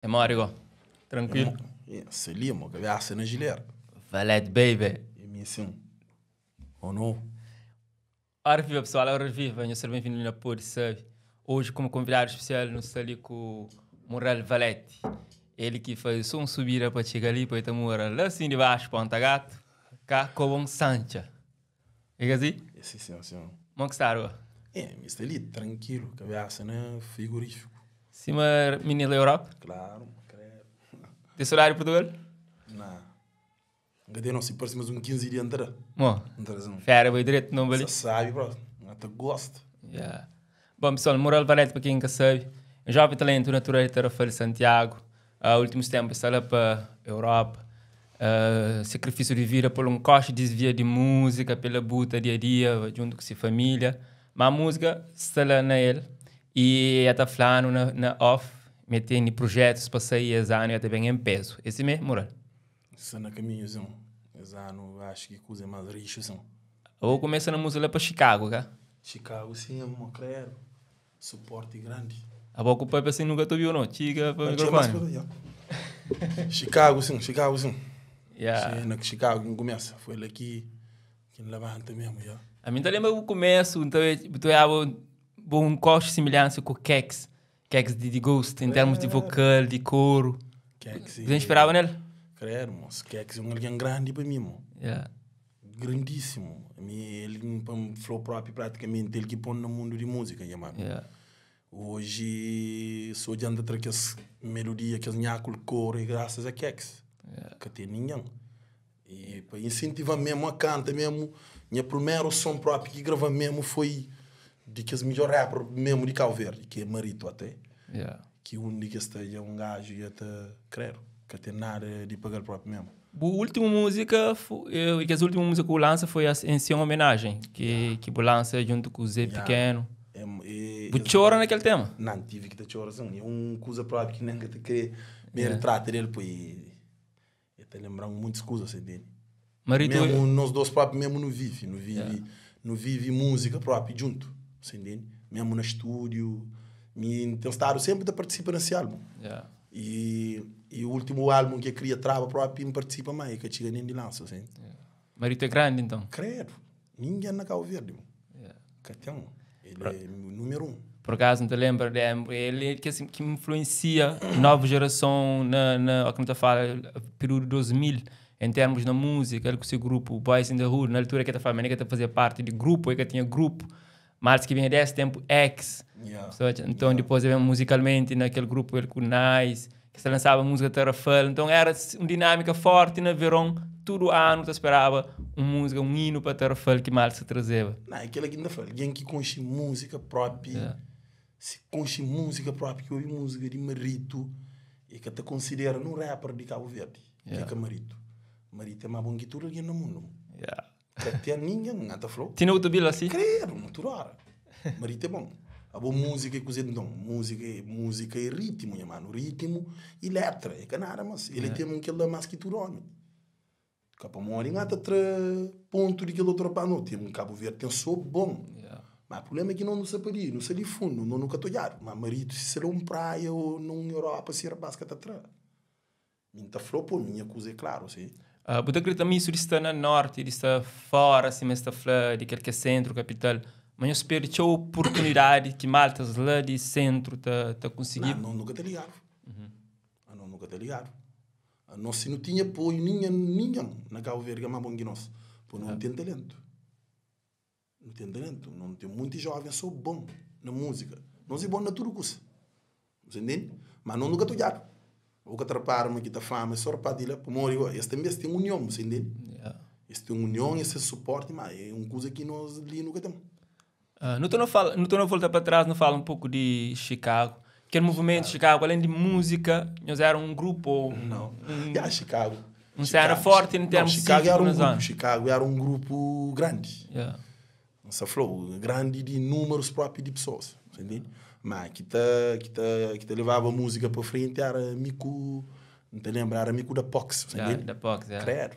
É mori go. Tranquilo. É, ali, mo, cabeça na gileira. Valete, baby. E mim sim. Ou não? Ora viva pessoal, ora viva, nhos ser bem-vindo na Pod Sabe. Hoje como convidado especial nos está ali com Moral Valete. Ele que faz só um subida para chegar ali, para mora lá assim de baixo, Ponta Gato, cá com Sancha. É assim? Sim, sim, sim. Como que está, Rua? É, me está ali tranquilo, cabeça na frigorífico. Cima menino da Europa? Claro, credo. Tem salário de Portugal? Não. Cadê não se parece mais um 15 dias entrar? Bom, Entrar férias vai direto, não vale? Você sabe, bro. Até gosto. Yeah. Bom, pessoal, Moral Valete, para quem nunca sabe, um jovem talento natural de Tarrafal de Santiago. Uh, últimos tempos está lá para Europa. Sacrifício de vida por um coche desvia de música, pela buta dia a dia, junto com sua família. Mas a música está lá na ele. E está falando na, na off, metendo projetos para sair esse ano e até bem em peso. Esse mesmo, Moral? Está na caminho, sim. Esse ano acho que coisa mais rixa, sim. Ou começa na música lá para Chicago, cá? Chicago, sim, amor, credo. Suporte grande. A boca o pai assim nunca te viu, não? Chica para o microfone. Chicago, sim, Chicago, sim. Yeah. Sim, na Chicago que começa. Foi lá que, que levanta mesmo, já. A mim também lembra o começo, então eu eu um coche semelhança com o Kex, Kex de, de Ghost, em termos de vocal, de coro. Kex. Você inspirava nele? Credo, moço. Kex é um alguém grande para mim, mo. Yeah. Grandíssimo. A mim, ele um flow próprio, praticamente, ele que põe no mundo de música, nha, mano. Yeah. Hoje, sou de andar aquelas melodia, aqueles nhaco, coro, e graças a Kex. Yeah. Que tem ninguém. E para incentivar mesmo a canta mesmo, minha primeiro som próprio que grava mesmo foi de que os melhores rapper mesmo de Cabo Verde, que é Marito até. Yeah. Que um de que esteja um gajo e até, credo, que até nada de pagar próprio mesmo. O último música, eu, que as últimas músicas que o lança foi em sua homenagem, que que o lança junto com o Zé Yeah. Pequeno. É, é, O chora naquele tema? Não, tive que te chorar, assim. É um coisa própria que nem que te querer me retrata dele, pô, e e te lembrando muitas coisas assim dele. Marito, Mesmo nós dois próprios mesmo não vive, não vive, Yeah. não vive música própria junto, você entende? Mesmo no estúdio, me tem estado sempre a participar nesse álbum. Yeah. E, o último álbum que eu queria trava próprio me participa mais, que chega nem de lança, assim. Marito é grande então. Credo, ninguém na Cabo Verde, mano. Yeah. Que tem um. Ele é o número um. Por acaso não te lembra, ele que, assim, que influencia nova geração na, na, o que não te fala, período 2000, em termos na música, ele com o seu grupo Boys in the Hood, na altura que te fala, mas que te fazia parte de grupo, ele que tinha grupo, mas que vinha desse tempo X. Yeah. Então depois ele musicalmente naquele grupo ele com o Nice, que se lançava música Tarrafal, então era uma dinâmica forte na verão, todo ano te esperava uma música, um hino para Tarrafal que mal se trazia. Não, é aquilo que ainda falo, alguém que conhece música própria, Yeah. se conhece música própria, que ouve música de Marito, e que te considera um rapper de Cabo Verde, Yeah. que é Marito. Marito é mais bom que tudo alguém no mundo. Yeah. Que até ninguém, não te falou. Tinha outro bilo assim? Credo, muito hora. Marito é bom. A boa música é coisa então, música, música é ritmo, nha mano, ritmo e letra, é canara, mas ele tem um que ele mais que tudo homem. Capa mori ngata tra ponto de que outro rapaz não tem um Cabo Verde tem sou bom. Yeah. Mas o problema é que não não sabe não sabe fundo, não nunca tô olhado. Mas marido, se será um praia ou num Europa, se rapaz que tá atrás. Minha falou, pô, minha coisa é claro, assim. Você acredita nisso de estar na norte, de estar fora, assim, mas está fora de qualquer centro, capital. Mas eu espero que a oportunidade que maltas lá de centro tá, tá conseguindo. Não, não, nunca tá ligado. Ah, não, nunca tá ligado. Ah, nós, se não tinha apoio, ninguém, ninguém na Cabo Verde é mais bom que nós. Pô, não tem talento. Não tem talento. Não tem muito jovem, sou bom na música. Nós é bom na tudo coisa. Você entende? Mas não nunca tô ligado. O que atrapalha aqui da fama, é só para dele, pô, mori, esse também tem união, você entende? Yeah. Esse tem união, esse suporte, mas é uma coisa que nós ali nunca temos. Não tô não fala, não tô não voltar para trás, não fala um pouco de Chicago. Aquele movimento de Chicago, além de música, nós era um grupo, Não. um, Yeah, Chicago. um cena forte em Não, termos Chicago era um cívicos na grupo, zona. Chicago era um grupo grande. Yeah. Nossa flow, grande de números próprios de pessoas, entende? Mas que te, que te, que te levava a música para frente era mico, não te lembra, era mico da Pox, Yeah, entende? da Pox, yeah. Credo.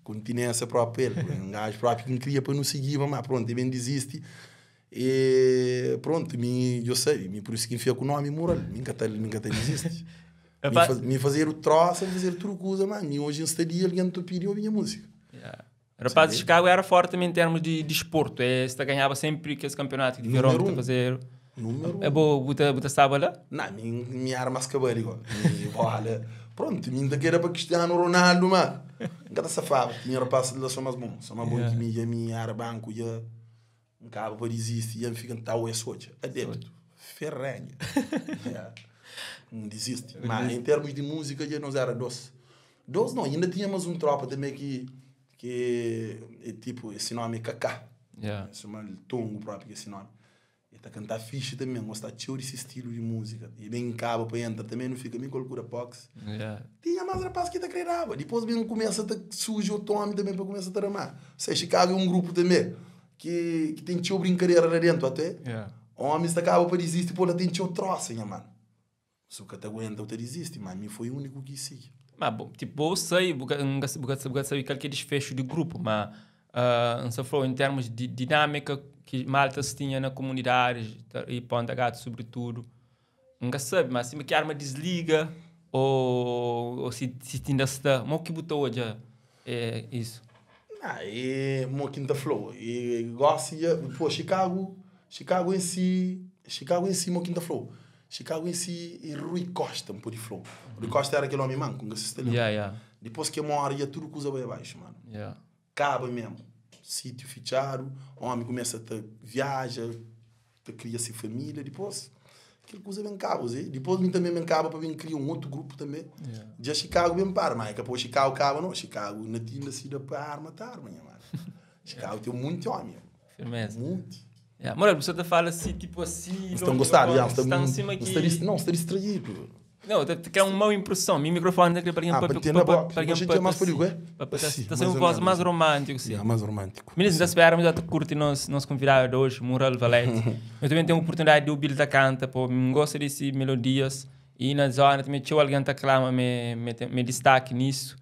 Continência própria ele, um gajo próprio que não queria para não seguir, mas pronto, ele bem desiste. E pronto, mim, eu sei, mim por isso que enfia com o nome Mural, nunca te, nunca te desiste. Mi fazedu trosa, mi fazedu tudu kuza, ma mi oji N sta li, algen ta pidi obi nha múzika. Yeah. Rapaz de Chicago era forte também em termos de desporto. Es ta ganhaba sempre kes campeonato de verão que ta fazedu. Número É bo, bu ta, bu ta staba lá? Não, mi, mi era mais cabelo igual. Mi bola. Pronto, mi ainda queria para Cristiano Ronaldo, mas nunca ta safava. Tinha rapaz lá só mais bom, só mais bom Yeah. que mi, mi era banco, já acaba para desistir, já fica tal é soja. Adepto. Ferrenha. Yeah. Não desiste. Mas em termos de música, já nós era dois. Dois não, ainda tinha mais um tropa também que é tipo, esse nome é Kaká. Yeah. Esse nome, Tongo próprio, esse nome. Ele tá cantar fixe também, gosta desse estilo de música. E bem cabo para entrar também, não fica nem com loucura pox. Yeah. Tinha mais rapaz que tá crerava. Depois bem começa a surge o Tommy também para começar a tramar. Sei, Chicago é um grupo também que tem tio brincadeira lá dentro até. Yeah. Homens acaba para desistir, pô, lá tem tio troça, nha mano. Se o que te aguenta, eu te desiste, mas mim foi o único que sigue. Mas, bom, tipo, eu sei, nunca sabe qual que é desfecho de grupo, mas uh, não falou em termos de dinâmica que Malta se tinha na comunidade e Ponta Gato, sobretudo. Nunca sabe, mas assim que a arma desliga ou se ainda está. Mas o que botou hoje é isso? Não, é mo quinta flow. E gosto, pô, Chicago em si, mo quinta flow. Chicago em si e Rui Costa, um pouco de flow. Rui Costa era aquele homem manco, com que Yeah, yeah. Depois que mora, ia tudo coisa bem abaixo, mano. Yeah. Acaba mesmo. Sítio fechado, homem começa a viaja, te cria-se família, depois aquilo coisa bem cabo, zé. Depois mim também me acaba para vir criar um outro grupo também. Yeah. Já Chicago bem para, mas acabou Chicago acaba não, Chicago na tinha sido para arma, tá arma, minha mano. Chicago tem muito homem. Firmeza. Muito. Yeah. Mano, você fala assim, tipo assim... Estão a gostar, já. Estão em cima aqui. Não, está distraído. Não, te quer uma má impressão. Meu microfone é para alguém para ter na box. A gente é mais perigo, é? Está sendo voz mais romântico, sim. É, mais romântico. Meninos, esperamos já curte nosso convidado hoje, Mural Valete. Eu também tenho a oportunidade de ouvir da canta, pô, gosto dessas melodias. E na zona também tinha alguém que clama, me destaque nisso.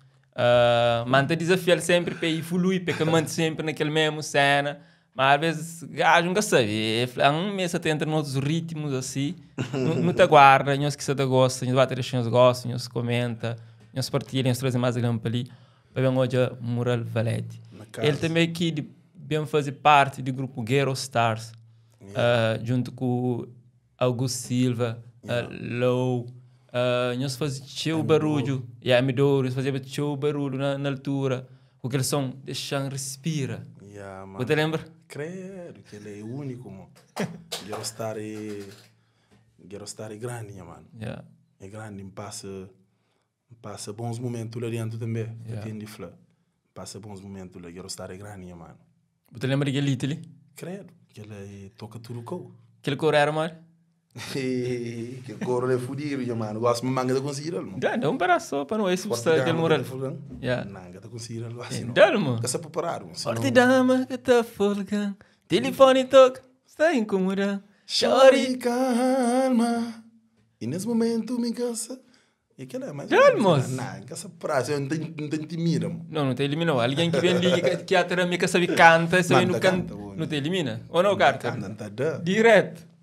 Mas desafio sempre para evoluir, porque mantém sempre naquele mesmo cena. Mas às vezes, gajo nunca sabe. Um mês até entra noutros ritmos assim. Não te guarda, não que você te gosta, não bate as gostam, não se comenta, não se partilha, não se traz mais grande para ali. Para ver hoje Mural Valete. Ele também aqui de, bem fazer parte do grupo Ghetto Stars, Yeah. junto com Augusto Silva, Low. Nós fazíamos cheio barulho, e a Amidoro, nós fazíamos cheio barulho na altura. Com aquele som, deixando respira. Yeah, mano. Você lembra? Credo, que ele é único, mano. Ghetto Star é grande, mano. Yeah. É grande, passa bons momentos lá dentro também. Yeah. Entende, Flá? Passa bons momentos lá. Ghetto Star é grande, mano. Você lembra daquele ali? Credo, que ele toca tudo com. Aquele coro era, mano? Que coro é fudido, mano. Gosto de manga de conseguir, mano. Dá um pedaço só para não esse você aquele moral. Yeah. Não, tá conseguindo assim, não. Dá, mano. Tá se preparado, mano. Forte dama que tá folgando. Telefone toca, está incomodando. Chore calma. E nesse momento me cansa. E aquilo é mais. Dá, moço. Não, cansa prazo, eu não tenho timida, mano. Não, não te eliminou. Alguém que vem ali que até me que sabe canta, sabe não canta. Não te elimina. Ou não, Carter? Não tá dando. Direto.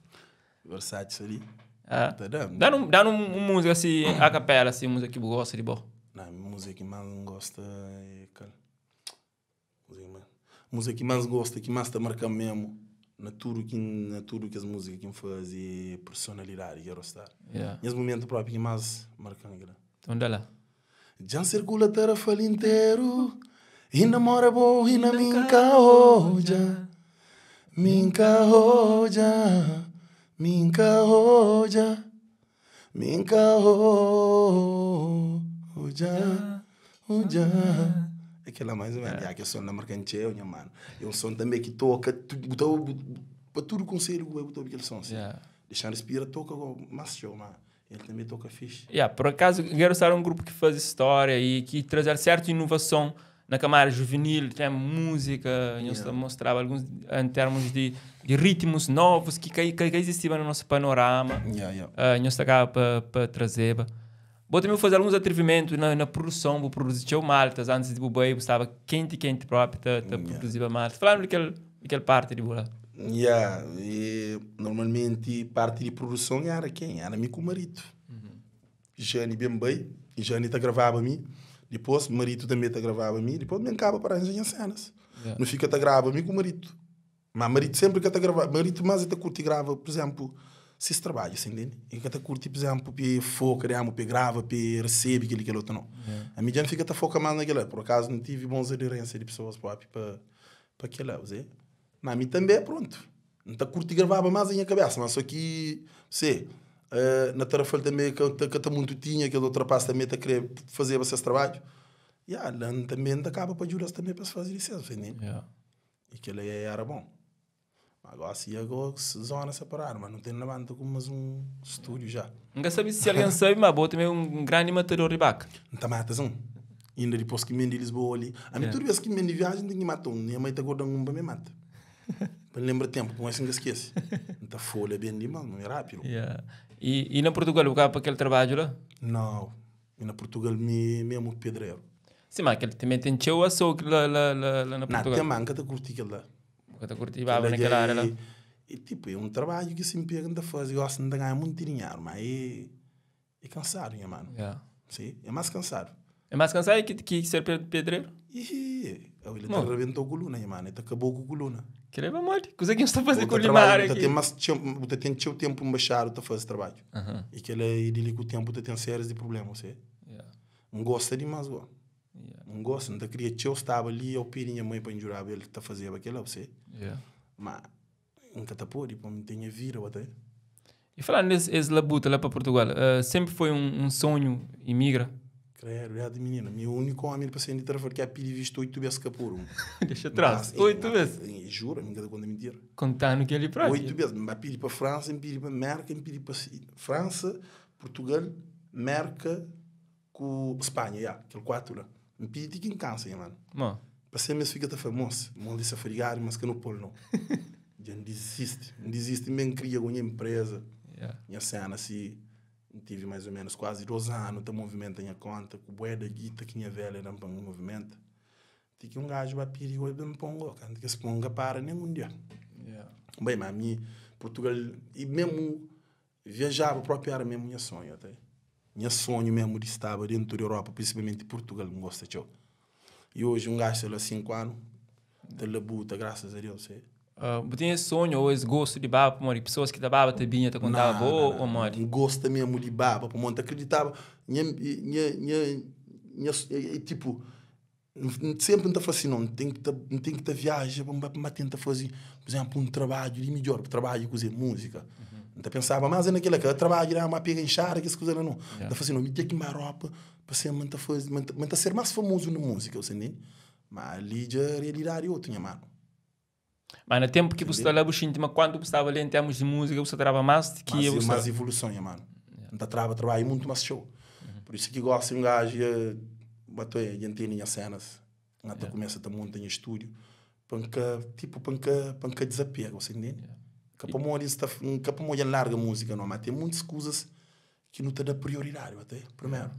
Versátil ali. Ah. Tá dando. Dá um música assim, a capela, assim, música que eu gosto de boa. Não, música que mais gosta é aquela. Música que mais gosta, que mais está marcando mesmo. Na tudo que as músicas que me faz e personalidade, quero estar. Yeah. Nesse momento próprio que mais marcando aquilo. Então dá lá. Já circula Tarrafal inteiro, e namora bom e na minha hoja, minha hoja. Minha hoja, minha hoja, hoja. Aquela mais ou menos, é que é som da marcante, minha mano. É um som também que toca, para tudo conselho que eu botou aquele som. Assim. Yeah. Deixar respira, toca mais show, mano. Ele também toca fixe. Yeah, por acaso, quero estar um grupo que faz história e que traz certa inovação na camada juvenil, tinha música, yeah. Mostrava alguns em termos de ritmos novos que existiam no nosso panorama. Yeah, yeah. Nós estava para trazer. Vou também fazer alguns atrevimentos na produção, vou produzir o Maltas antes de Bubai, estava quente próprio, tá Yeah. produzir Maltas. Falando daquela parte de bola. Yeah, e normalmente parte de produção era quem? Era meu com o marido. Jane ben bai, Jane ta gravaba mi, dipôs Marito tanbe ta gravaba mi, dipôs mi N kaba pa ranja nha sénas. Yeah. Nu fika ta grava mi ku Marito. Ma Marito sénpri ka ta grava, Marito más e ta kurti grava, pur izénplu, sis trabadju, sa intende? E ka ta kurti, pur izénplu, pa e foka di pa e grava, pa e resebe kel-li, kel otu, nau. Yeah. Ami dja N fika ta foka más na kel-la. Pur akazu, N tive bons aderénsia di pesoas própi pa pa kel-la, usé. Ma mi tanbe, prontu, N ta kurti gravaba más na nha kabésa, ma sô ki, sê, na Tarrafal tanbe ka ta ka ta muntu tinha kes otu rapaz tanbe ta krê fazeba ses trabadju. Ya, la N tanbe N ta kaba pa djuda-s tanbe pa es faze di ses, bu entende? Yeah. E kel-la éra bon. Ma gósi ya go zona separadu, ma nu ten labanta ku más un stúdiu já. N ka sabe si algen sabe, ma bo tanbe é un grandi matador di baka. N ta mata sin. Inda dipôs ki N ben di Lisboa li. Ami tudu bês ki N ben di viajen N ten ki mata un. Nha mai ta gorda-m un pa mi mata. Pa N lenbra ténpu, pamodi si N ka skese. N ta folha ben dimás, ma mi é rápidu. Yeah. I, i na Portugal bu kaba pa kel trabadju la? Nau. Mi na Portugal mi é mesmu pedreru. Sim, ma kel tanbe ten txeu açougue la, la, la, la na Na, Portugal. ten, ma N ka ta kurti kel la. Bu ka ta kurti Kel baba la na dja kel área la? é, é tipu, é un trabadju ki si N pega N ta faze, gosi N ta ganha monti dinheru, ma é, é kansadu nha manu. Yeah. Si, é más kansadu. É más kansadu ki, ki ser pedreru? Ih, el ta Mo. rabenta-u kuluna nha manu, el ta kaba-u ku kuluna. Kel-la é pamodi? Kuzê ki N sta faze Bu ku ta trabadja, limária bu ta ki? ten más txeu, bu ta ten txeu ténpu nbaxadu ta faze trabadju. Aham. I kel-la é di li ku ténpu ta ten sérias di prubléma, você. Yeah. N gosta dimás go. Yeah. N gosta, N ta kria txeu staba li, eu pidi nha mãe pa N djudaba el ta fazeba kel-la, você. Yeah. Ma N ka ta pode, pamodi N ten nha vida, bo ta ve. E falando des es labuta la pa Portugal, sempre foi um sonho imigra? Credo, desde minina. Mi único homem pa ser di Tarrafal ki a pidi visto 8 bes ka puru. Deixa atrás. 8 bes? Jura, mi ka ta conta mentira. Contando kel li própi. 8 bes. Mi ba pidi pa França, mi pidi pa Merka, mi pidi pa França, Portugal, Merka ku Spanha, ya, kel 4 la. Mi pidi ti ki N kansa, nha mano. Mo. Pa ser mes fika ta fla, mos, mon li sta fadigadu, mas ka nu pol no. Dja N disisti. N disisti, N ben kria ku nha empresa, Yeah. nha cena si. N tive mais ou menos quase 2 anu ta movimenta nha conta ku bué da guita ki nha velha da-m pa N movimenta. Ti ki un gaju ba pidi oi ben pon go, kantu ki es pon N ka para nen un dia. Yeah. Bem, ma mi Portugal e mesmu viajaba propi era mesmu nha sonhu até. Nha sonhu mesmu di staba dentu di Europa, principalmente Portugal, N gosta txeu. E hoje un gaju sta la 5 anu ta labuta, graças a Deus, é. Bu tinha esse sonho ou esse gosto de baba pamodi pessoas ki ta baba ta binha ta kontaba bo ou modi? N gosta mesmu di baba pamodi N ta akreditaba nha nha nha nha é tipo N senpri N ta fla si, no, N ten ki ta, N ten ki ta viaja pa N ba, pa N ba tenta faze, pur izénplu, un trabadju di midjór, trabadju ku kuzê? Múzika. N ta pensaba más é na kel-la, ka trabadju di ba pega inxada, kes kuza la, no. N ta fla si, no, mi ten ki ba Europa pa ser ma N ta faze, ma N ta ser más famozu na múzika, bu sta ntende? Má li dja realidadi é otu, nha manu. Má na ténpu ki bu sta la, bu xinti ma kantu bu staba la en termus di múzika, bu sta traba más di ki bu sta. Más evoluson, nha manu. N ta traba trabadju mutu más txeu. Pur isu ki gósi un gaju dja ba ta dja N tene nha sénas. N ta kumesa ta monta nha stúdiu pa N ka, tipu, pa N ka, pa N ka dizapega, bu sta intende? Ka pamodi N sta, ka pamodi N larga múzika nau, má ten muntis kuzas ki nu ta da prioridadi, ba ta primeru.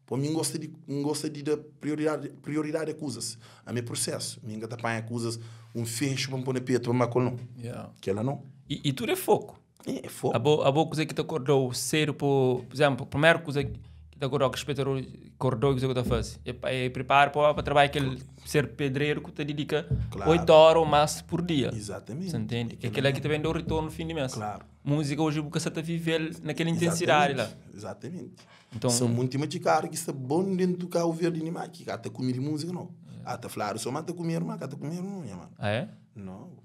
Pô, mi N gosta di, N gosta di da prioridadi, prioridadi a kuzas. Ami é prusesu, mi N ka ta panha kuzas, un fexu pa N pô na petu pa N ba ku el, nau. Yeah. Kel-la nau. I, i tudu é foku. É, é foku. Abo, abo kuze ki ta kordou sedu po, por exemplo, primeru kuza ki ta kordou, ki spetador kordou, kuze ki ta faze? É, é prepara pa pa trabalha kel ser pedreru ku ta dedika Claro. 8 ora ou mais por dia. Exatamente. Você entende? É É kel-la ki ta ben da o retorno no fim de mês. Claro. Múzika oji bu ka sa ta vive-l na kel intensidadi la. Exatamente. Então, São muito machicado que está bom dentro do carro verde de animal, que tá comida música não. Ah, tá falado só mata comer, mas tá comer não, minha mano. ah é? Não.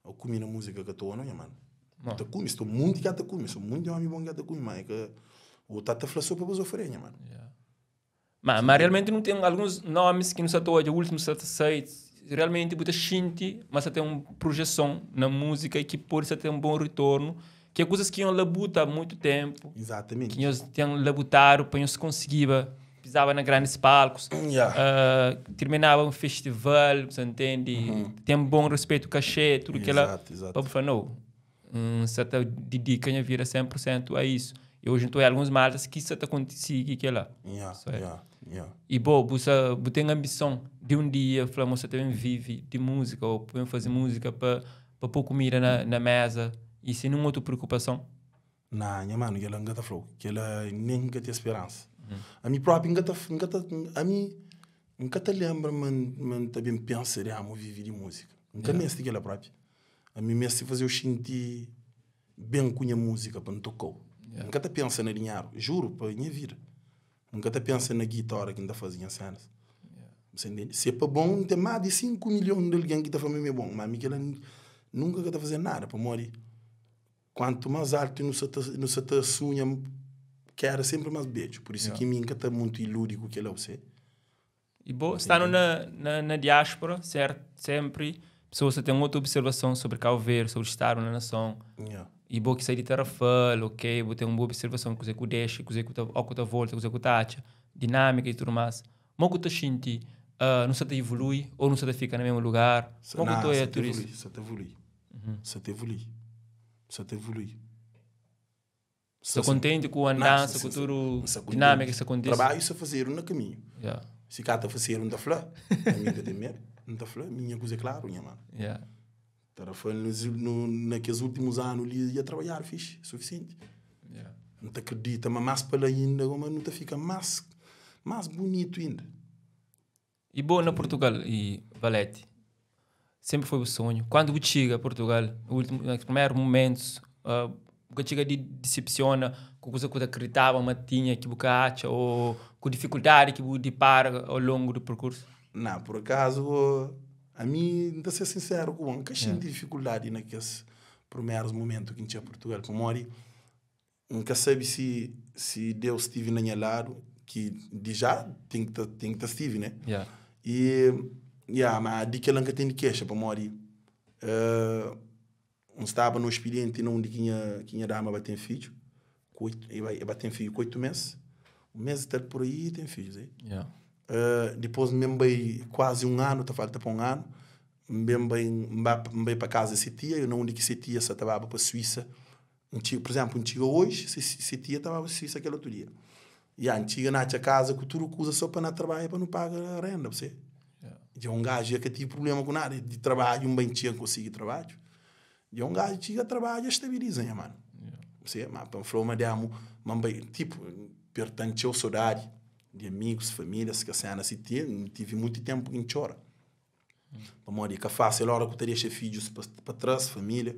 Eu comi na música que estou não, minha mano. Não. Tá comi, estou muito que tá comi, sou muito homem bom que tá comi, mas é que o tata falou só para você oferecer, minha mano. Yeah. Mas realmente não tem alguns nomes que não se hoje, o último se sei, realmente bu ta xinti, mas tem uma projeção na música e que pode ser ter um bom retorno, que é coisas que iam labuta há muito tempo, Exatamente. que eles tinham labutado para eles conseguir, pisava na grandes palcos, Yeah. terminava um festival, você entende? Tem um bom respeito, cachê, tudo que ela. Exato, exato. Para falar, não, você tá dedica a vida 100% a isso. E hoje então alguns maltas que você tá conseguir que lá. Yeah, Isso é. yeah, yeah. E bom, você, você tem ambição de um dia, falar, você também vive de música, ou podem fazer música para pôr comida na mesa, e sem nenhuma outra preocupação. Na, nha manu, kela N ka ta fla-u. Kela nen N ka ten speransa. Ami propi N ka ta, N ka ta, ami N ka ta lenbra ma ma N ta ben pensa di amo vive di múzika. N ka meste kela propi. Ami N meste faze-u xinti ben ku nha múzika pa N toka-u. N ka ta pensa na dinheru, juru pa nha vida. N ka ta pensa na guita ora ki N ta faze nha sénas. Você entende? Se é pa bon, N ten más di 5 milhon di algen ki ta fla ma mi é bon. Ma mi kela nunka ka ta faze nada, pamodi kuantu más altu nu sa ta nu sa ta sunha, keda sénpri más bedju. Pur isu ki mi N ka ta mutu iludi ku kela, você. I bo, stando na, na, na diáspora, certo, sempre pessoas ta ten otu observason sobre Cabo Verde, sobre estado na nason. Yeah. I bo ki sai di Tarrafal, ok, bo ten un boa observason kuze ku dexa, kuze ku ta, o ku ta volta, kuze ku ta atxa, dinâmika i tudu más. Mo ku ta xinti, uh, nu sa ta evolui ou nu sa ta fika na mesmu lugar? Mo ku ta oia tudu isu? Sa ta evolui, sa ta evolui, sa ta evolui. Sta kontenti ku andansa, ku tudu dinâmika ki sta kontise? Trabadju sta fazedu na kaminhu. Yeah. Si ka ta fazedu, N ta fla. Ami N ka ten medu. N ta fla, mi nha kuza é klaru, nha manu. Yeah. Tarrafal no, na kes últimus anu li dja trabadjadu fixi, sufisienti. Yeah. N ta kridita ma más pa la inda, ma nu ta fika más, más bunitu inda. I bo na Portugal i Valete, sempre foi bu sonhu. Kantu bu txiga Portugal, ultimu, na primeru momentus, uh, bu ka txiga di disepsiona ku kuza ku ta kriditaba ma tinha ki bu ka atxa ou ku difikuldadi ki bu dipara ao longu di perkursu? Na, por akazu, ami, N ta ser sinseru ku bo, N ka xinti difikuldadi na kes primerus momentu ki N txiga Portugal, pamodi N ka sabe si si Deus stive na nha ladu, ki di já ten ki ta ten ki ta stive, né? Yeah. E yeah, ma di kel-la N ka ten di kexa, pamodi uh, N staba na ospidienti na undi ki nha ki nha dama ba ten fidju, ku oitu, e bai e ba ten fidju ku oitu mês, un mês e tal pur aí ten fidjus, eh? Yeah. Uh, dipôs N ben bai kuazi un anu, ta falta pa un anu, N ben bai N ba N bai pa kaza se tia, na undi ki se tia sa ta baba pa Suísa. N txiga, pur izénplu, N txiga oji, se, se tia ta baba Suísa kel otu dia. Ya, N txiga, N atxa kaza ku tudu kuza sô pa N trabadja pa nu paga renda, bu sê. Dja un gaju dja ka tive prubléma ku nada di trabadju, N bai N txiga N konsigi trabadju. Dja un gaju txiga trabadja stabiliza nha manu. Bu sê, ma pa N fla-u ma demu ma N bai, tipu, perta-m txeu sodadi di amigus, famílias, kes séna si, N tive mutu ténpu ki N txora. Pamodi é ka fásil óra ku ta dexa fidjus pa tras, família,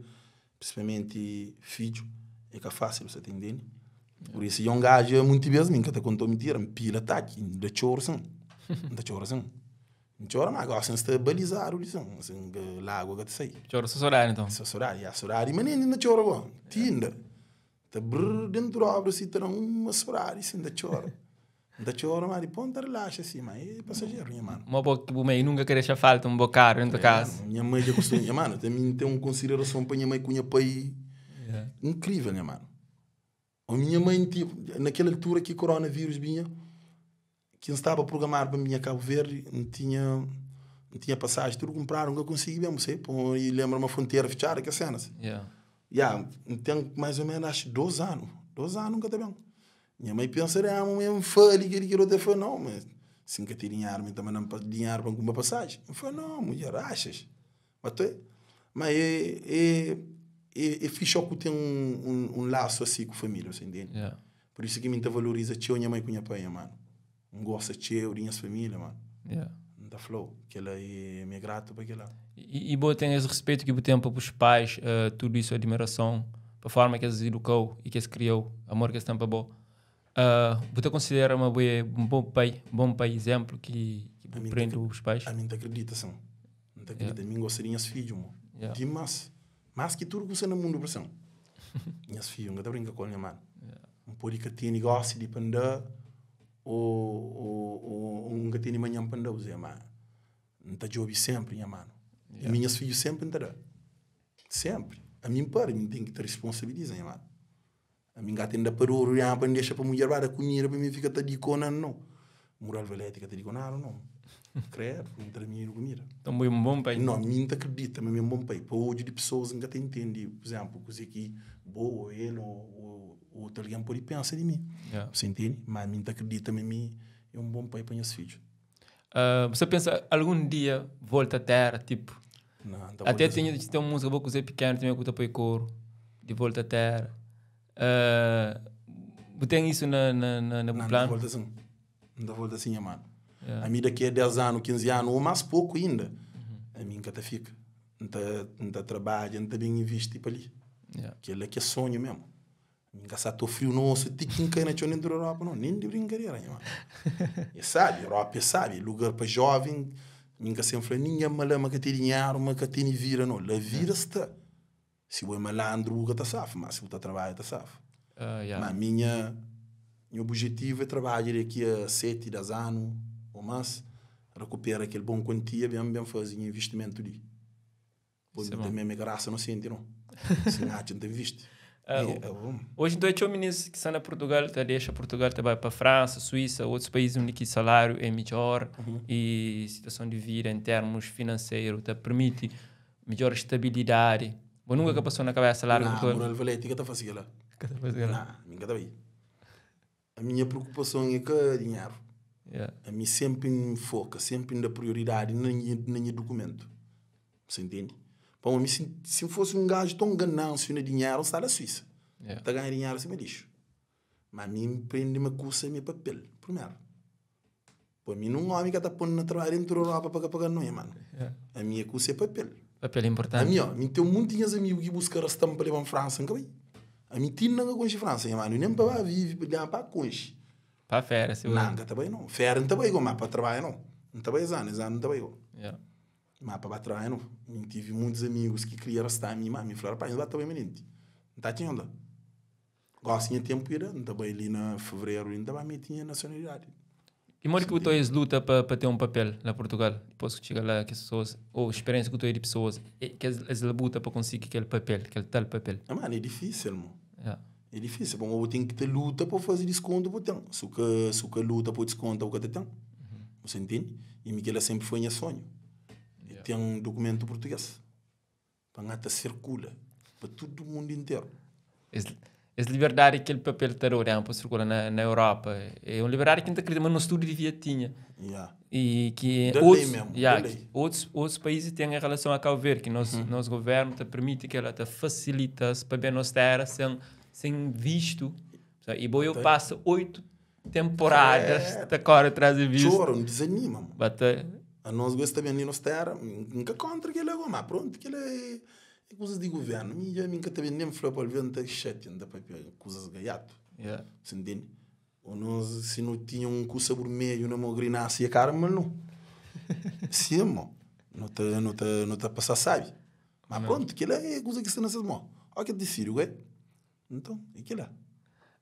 prinsipalmenti fidju, é ka fásil, bu sa ta intende? Pur isu, i un gaju munti bês, mi N ka ta konta-u mintira, N pila ataki, N da txoru sin, N ta txora sin. N txora, ma gósi N sta balizadu li sin, sin lágua ka ta sai. Txora so sodadi nton? So sodadi, ya, sodadi, ma nen N ta txora gó, ti inda. Ta brrr dentu di obra si ta da uma sodadi si N ta txora. N ta txora ma dipôs N ta relaxa si ma é pasajeru nha manu. Ma bo ki bu mei nunka ka dexa falta un bokadu dentu kasa. Nha mai dja kustuma nha manu ta mi N ten un konsiderason pa nha mai ku nha pai inkrivel nha manu. Omi nha mai na kel altura ki koronavírus binha ki N staba programadu pa N binha Kabu Verdi N tinha N tinha pasaji tudu kunpradu N ka konsigi ben bu sabe pamodi lenbra ma frontera fitxadu kes senas. Ya N ten mais o menos axu dos anu dos anu N ka ta ben. Nha mai pensa di ama ma N fali kel-li kel otu. El fla, Nau, ma si N ka ten dinheru, mi ta manda-m dinheru pa N kunpra pasaji? N fla, Nau, mudjer, axas? Ma tu é, ma é, é, é, é fixi ó ku ten un, un lasu asi ku família, você entende? Yeah. Pur isu ki mi N ta valoriza txeu nha mai ku nha pai, nha manu. N gosta txeu di nhas família, manu. Yeah. N ta fla-u, kel-la é, mi é gratu pa kel-la. I, i bo ten es respetu ki bu ten pa bus pais, uh, tudu isu, admirason pa forma ki es eduka-u i ki es kria-u, amor ki es ten pa bo. Uh, bu ta konsidera ma bu é un bon pai, un bon pai izénplu ki, ki bu prende ku bus pais? Ami N ta kridita, sin. N ta kridita. Mi N gosta di nhas fidju, mo. Yeah. Dimas. Más ki tudu kusa na mundu, pa sin. Nhas fidju, N ka ta brinka ku el, nha manu. Yeah. N pode ka tene gósi di pa N da, ô, ô, ô N ka tene manhan pa N da-u, Zé, ma N ta djobe sénpri, nha manu. Yeah. I mi nhas fidju sénpri N ta da. Sénpri. Ami N pari, mi N ten ki ta responsabiliza, nha manu. Ami N ka ten da pa doru di ama pa N dexa pa mudjer ba da kumida pa mi fika ta dikona, no. Mural Valete ka ta dikonadu, no. Kredu, N ta da mininu kumida. Nton bu é un bon pai? No, mi N ta kridita ma mi é un bon pai. Pa odju di pesoas N ka ta intendi, pur izénplu, kuzê ki bo ô el ô otu algen pode pensa di mi. Yeah. Bu sa intende? Ma mi N ta kridita ma mi é un bon pai pa nhas fidju. Uh, bu sa pensa algun dia volta téra, tipo, Não, N ta até volta tinha, tem un música bo ku Zé Pequeno também ku ta poi koru, di volta téra. Bu ten isu na na na na bu Não, não planu? volta assim. Não volta assim, mano. Yeah. A mim daqui a 10 anos, 15 anos, ou mais pouco ainda, a mim nunca te fica. Não tá trabalha, não tá bem investir para ali. Yeah. Aquilo é que é sonho mesmo. Nunca sa tô frio no osso, ti que cai na chão dentro da Europa, não, nem de brincadeira, mano. E sabe, Europa sabe, lugar para jovem, nunca sempre falei, ninguém malama que tem dinheiro, mas que tem vira, não. La vida está. Se o é malandro, o tá safo, mas se o tá trabalha, tá safo. Yeah. Mas meu objetivo é trabalhar daqui a 7, 10 anos ou mais, recuperar aquele bom quantia, bem, bem fazer investimento ali. Pois Isso é bom. também me graça não sente, não. Se não, não tem visto. É bom. Hoje então, é meninos que estão na Portugal, tá deixa Portugal, tá vai para França, Suíça, outros países onde que o salário é melhor e situação de vida em termos financeiros te permite melhor estabilidade. Bom, nunca que passou na cabeça larga Não, Portugal. Moral Valete, que tá fazendo lá? Que tá fazendo lá? Não, nunca tá bem. A minha preocupação é que dinheiro. Yeah. A mim sempre me foca, sempre dá prioridade na minha documento. Você entende? Para mim, se fosse um gajo tão ganância no dinheiro, está na Suíça. Yeah. Tá ganhando dinheiro acima lixo. Mas a mim prende-me a cursa meu papel, primeiro. Para mim, não homem que está pondo na trabalho dentro da Europa para pagar não é, mano. Yeah. A minha cursa é papel. Papel é A importante. mim, ó, mim tem muitos amigos que buscam a estampa para levar em França, não cabe. A mim tem não conhece França, mano. Nem para vive, para para conhecer. Para férias, se Não, nunca também não. Férias não também, mas para trabalhar não. Não também exame, exame não também. Yeah. Mas para trabalhar não. Eu tive muitos amigos que queriam estar a mim, mas me falaram, pai, não vai também, menino. Não está tinha Gosto tinha tempo ir, não também ali na fevereiro, ainda também tinha nacionalidade. E modo que o tu luta para ter um papel na Portugal? Depois que chega lá, que as pessoas, ou experiência que tu de pessoas, que eles lutam para conseguir aquele papel, aquele tal papel. Ah, mano, é difícil, mano. Yeah. É difícil. Bom, eu tenho que ter luta para fazer desconto para ter. Se que luta para desconto, o que tem. Você entende? E Miguel sempre foi meu sonho. Yeah. Tem um documento português. Para ngata circula para todo o mundo inteiro. Essa liberdade que aquele papel te dá, para circular na Europa, é uma liberdade que não acredita, mas no estudo devia tinha. Yeah. E que Da lei outros, mesmo, da yeah, lei. que outros países têm em relação a Cabo Verde, que nosso governo te permite que ela te facilita para bem nossa terra sem visto. E bom, eu passo 8 temporadas de corre atrás de visto. Choro, não desanima, mano. Bate, A nós gosta bem de nossa terra, nunca contra que ele é, mas pronto, que ele é coisas de governo. Minha nunca também nem falou para o vento é chato, ainda para coisas gaiato. yeah. Você entende? Ou nós, se não tinha um curso vermelho na mão grinaça e a cara, mas não. Sim, irmão. Não te passar, sabe? Mas pronto, aquilo é coisa que está nessas mãos. Olha que decide, ué. Então, aquilo é.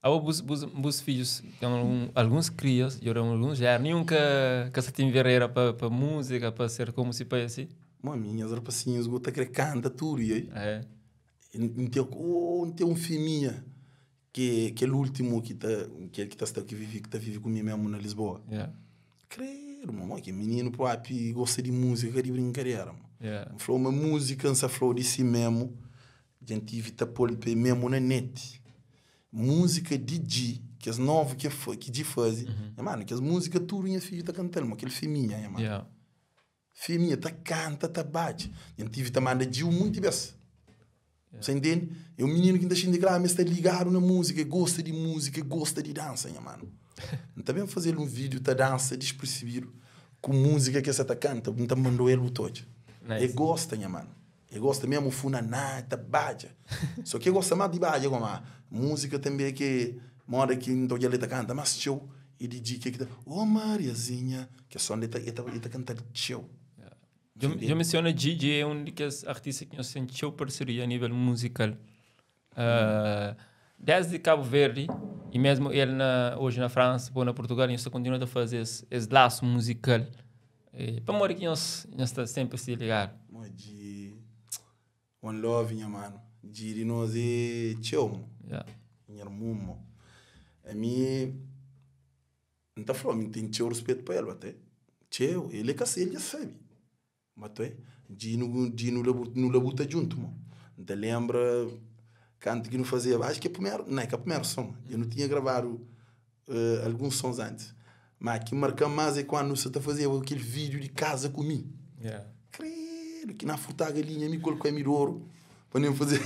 Ah, os filhos têm alguns crias, e alguns já, nenhum que se tem verreira para música, para ser como se pai assim. Mano, minhas rapacinhas, gota que canta tudo, e aí? É. Não tem um filminha que é o último que tá que tá vive comigo mesmo na Lisboa. Yeah. Credo, mano, que menino próprio gosta de música, de brincadeira, mano. Yeah. Falou uma música, essa falou de si mesmo. A gente evita pôr mesmo na net. Música de G, que as novas que de faz. Mano, que as músicas tudo minha filha tá cantando, mano, aquele filminha, mano. Yeah. Filminha, tá canta, tá bate. A gente evita manda de muito bem. Você entende? É um menino que ainda de claro, mas está ligado na música, gosta de música, gosta de dança, nha, mano. Não tá bem fazer um vídeo tá dança despercebido com música que você tá canta, não tá mandou ele o todo. Nice. Ele gosta, nha, mano. Ele gosta mesmo funaná, tá baja. Só que gosta mais de baja, como a música também que mora que então ele tá canta, mas show e de que tá, ô Mariazinha, que é só ele tá ele tá cantando show. Eu menciono Gigi, é um dos artistas que eu senti parceria a nível musical. Desde Cabo Verde, e mesmo ele hoje na França, ou na Portugal, ele continua a fazer esse laço musical. E, para morrer que nós está sempre se ligar. De One Love, minha mano. De nós é tchau, Yeah. minha irmã. A mim, não tá falando, tem tchau respeito para ele até. Tchau, ele é que ele já sabe. Mas tu é, de no labuta junto, mano. Não te lembra canto que não fazia, acho que é primeiro, não é que é o primeiro som. Eu não tinha gravado alguns sons antes. Mas que marca mais é quando você tá fazendo aquele vídeo de casa comigo. Yeah. Credo, que na furtar a galinha me colocou em ouro para nem fazer.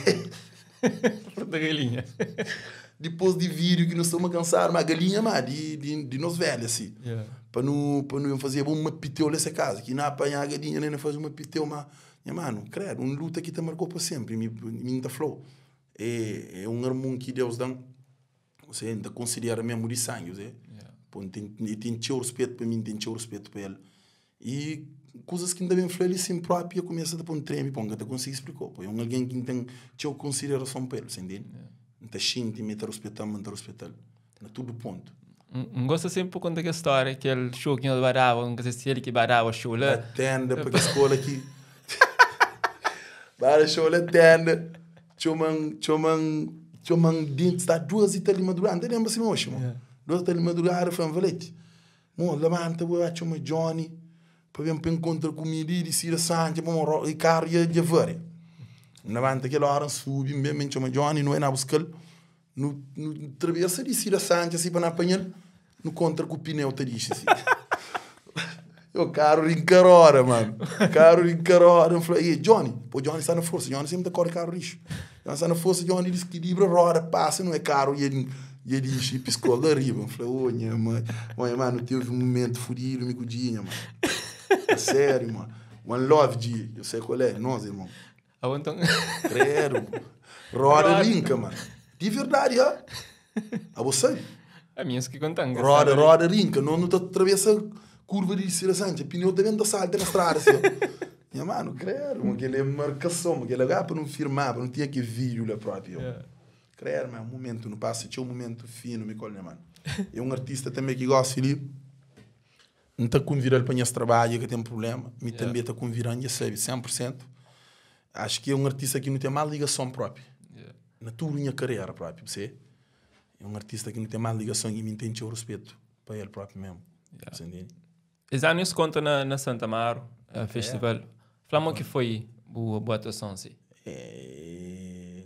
Fruta galinha. Dipôs di vídeo ki nu sta uma kansadu, ma galinha ma di, di, di nos velha si. Yeah. Pa nu, pa nu fazeba uma piteu lá se casa, ki na apanhar galinha, né, na fazer uma piteu, ma nha mano, credo, um luta ki ta marcou pa sempre, mi, mi ta falou. É, é um irmão que Deus dá, você ainda considera mesmo de sangue, você. Yeah. Pô, tem, e tem teu respeito para mim, tem teu respeito para ele. E coisas que ainda bem falei ali sim próprio, começa a pôr um treme, pô, nunca te consigo explicar. Pô, é um alguém que tem teu consideração para ele, você entende? Yeah. Não tá xinte, me tá respeitando, me tá respeitando. Na todo ponto. Um gosta sempre por conta que a história, aquele show que nós badava, não sei se ele que badava o show A lá. tenda, para a escola aqui. Para show na tenda. Tchoman, tchoman, tchoman dentro, está duas e tal de madrugada. Não lembra assim, hoje, mano. Yeah. Duas e tal de madrugada, foi um valete. Mo, levanta, vou lá, chama Johnny, para vir para encontrar comigo e Cira Santos, para e carro e a vária. Levanta aquela hora, subi, mesmo, chama Johnny, não é na buscar. No, no travessa de Cira Santos, assim, para não apanhar, no contra com o pneu, te disse assim. O carro rincarora, mano. Carro rincarora. Eu falei, "Ei, Johnny. Pô, Johnny está na força. Johnny sempre corre carro lixo. Johnny está na força, Johnny desequilibra, roda, passa, não é carro. E ele, e ele enche e piscou lá arriba. Eu falei, ô, minha mãe. Mãe, mano, teve um momento fodido, me cudinha, mano. É sério, mano. One love, G. Eu sei qual é. Nós, irmão. Ah, então... Credo. Roda Roda. rinca, mano. De verdade, ó. A você? A minha que contando. Roda, roda, rinca. Não, não te atravessa curva de Cira Santos. Pneu também da salta na estrada, assim. Minha mano, credo, mano, aquele é marcação, aquele lugar para não firmar, para não ter aquele vídeo lá próprio. Yeah. Credo, mano, um momento, não passa, tinha um momento fino, me colhe, mano. É um artista também que gosta ali. Não está convidando para esse trabalho que tem problema. Me Yeah. também está convidando, já sabe, 100%. Acho que é um artista que não tem mais ligação própria Yeah. na tua minha carreira própria, você é um artista que não tem mais ligação e me entende o respeito para ele próprio mesmo. Yeah. Você entende? Esse ano isso conta na, na Santa Amaro, eh, festival. Falamos que foi boa, boa atuação, sim. É...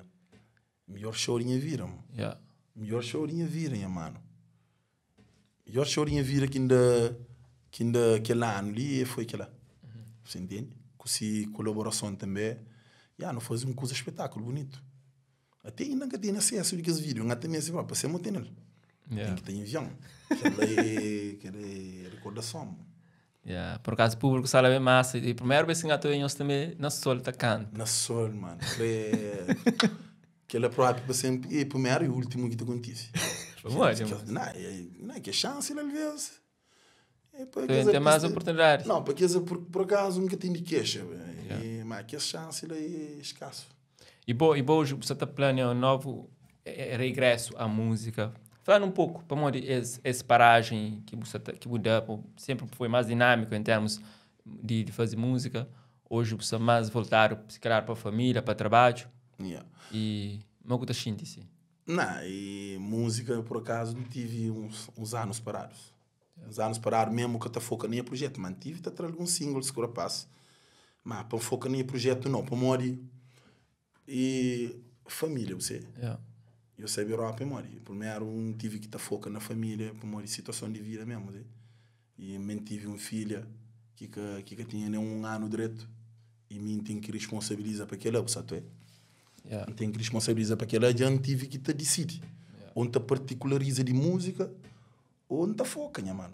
Melhor chorinha vira, mano. Yeah. Melhor chorinha vira, nha, mano. Melhor chorinha vira que ainda que ainda aquele ano ali foi aquela. Você entende? Com se colaboração também. Yeah, não faz um coisa espetáculo bonito. Até ainda nunca tem acesso de que vídeo, não tem assim, para ser muito nele. Yeah. Tem que ter envião. Aquela é, aquela é recordação. mano. Yeah. Por acaso o público sala bem massa. E primeiro vez que eu nós também na sol tá canta. Na sol, mano. Aquela é, aquela própria para sempre. É o primeiro e o último que te acontece. Vamos, Que- Não, é, não, é que a chance, às vezes. É para Tem, tem mais oportunidades. Não, porque por, por acaso nunca tem de queixa. É, mas que a chance lá é escasso. E bom, e bom, hoje você está planeando um novo regresso à música. Falando um pouco, para onde esse, esse paragem que você tá, que muda, pô, sempre foi mais dinâmico em termos de, de fazer música. Hoje você é mais voltado, se calhar, para a família, para trabalho. Yeah. E mas o que está sentindo, sim? Não, e música, por acaso, não tive uns, uns anos parados. Uns anos parados, mesmo que eu te foca nem projeto. Mantive, tá atrás alguns singles que eu passo. Mas para focar nem projeto, não. Para morrer. E família, você. Yeah. Eu sei Europa, mori. Primeiro, um tive que estar foca na família, para morrer situação de vida mesmo, né? E me tive um filho que que, que, que tinha nem um ano direito e mim tem que responsabilizar para aquele, sabe? É? Yeah. Tem que responsabilizar para aquele, já tive que te decide. Yeah. Ou te particulariza de música, ou te foca, nha mano.